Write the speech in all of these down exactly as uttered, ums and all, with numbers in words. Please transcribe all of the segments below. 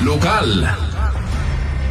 Lokal.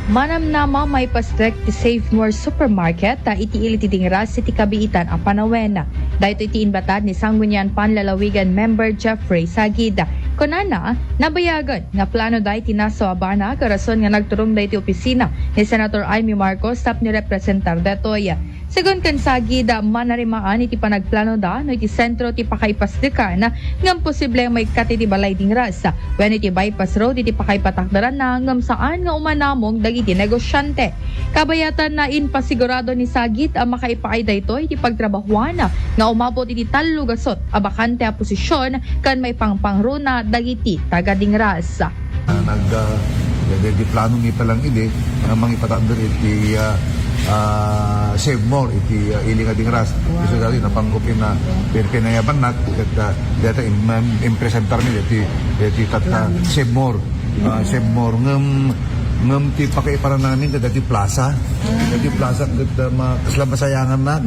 Manamnama, maipastrek ti Save More Supermarket ta iti ili ti Dingras iti kabiitan a panawen. Daytoy ti inbatad ni Sangguniang Panlalawigan member Jeffrey Sagid. Kunana, nabayagan nga plano da iti nasawabanak, rason nga nagturong da iti opisina ni Senator Imee Marcos tapno representar daytoy. Segun ken Sagid, manarimaan iti panagplano da no iti sentro ti pakaipasdekan ngem posible maikkat iti Balay Dingras wenno iti bypass road iti pakaipatakderanna ngem saan nga umanamong dagiti negosiante. Kabayatan na impasigurado ni Sagid a makaipaay daytoy iti pagtrabahuan nga umabot iti tallo gasut a bakante a posisyon ken maipangpangruna dagiti taga Dingras. Ah, nag, ah, di, di plano mi pa lang idi, ah, mangipatakder iti, ah, ah, Save More, iti, ah, ili nga Dingras. Wow. Isu dati, napangkupin na pin-, pinayabannak, ket, ah, data im-, im-, impresentar mi dati, dati tat-, ah, Save More. Ah, Save More. Ngem, ngem ti pakaiparan namin, ket dati plaza. Dati plaza, ket, ah, ma-, kasla masayangan na.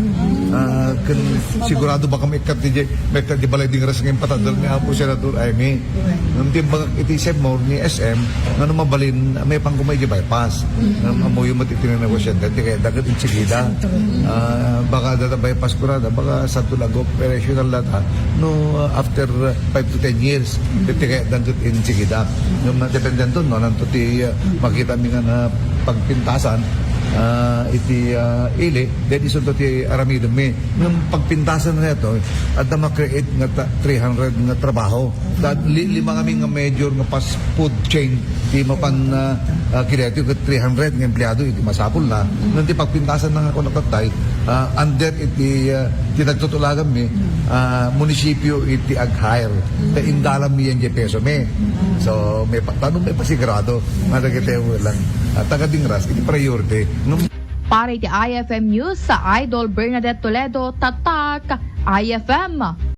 Ah, ken sigurado baka maikkat ti, maikkat ti Balay Dingras nga impatakder ni Apo Senator Imee. Ngem ti imbagak iti Save More ni S M, nga no mabalin, maipanko may di bypass. Ngem ammoyo met iti nanegosiante, ti kayatda ket insigida. Ah, baka data bypass ko na, baka sadto lang operational data, no, ah, after, ah, five to ten years, ti kayatda ket insigida. Ngem nadependenton, no, nanto ti, ah, makita mi nga na pagpintasan, ah, iti, ah, ili, then isunto ti aramiden mi. Ngem pagpintasan na ito, adda ma-create nga ta-, three hundred nga trabaho. Dahil li-, lima kami nga major nga fast food chain, ti mapan, ah, ah, kidati ket three hundred nga empleyado, iti masapul na. Ngem ti pagpintasan na nga kuno katay, ah, under iti, ah, ti nagtutulagan mi, ah, munisipyo iti ag-hire. Ta indalan mi yan di peso mi. So, may pa-, tanong may pasigurado, nga dagiti lang, ah, taga Dingras, iti priority. Ngem Para iti I F M News, sa Idol Bernadette Toledo, Tatak, I F M.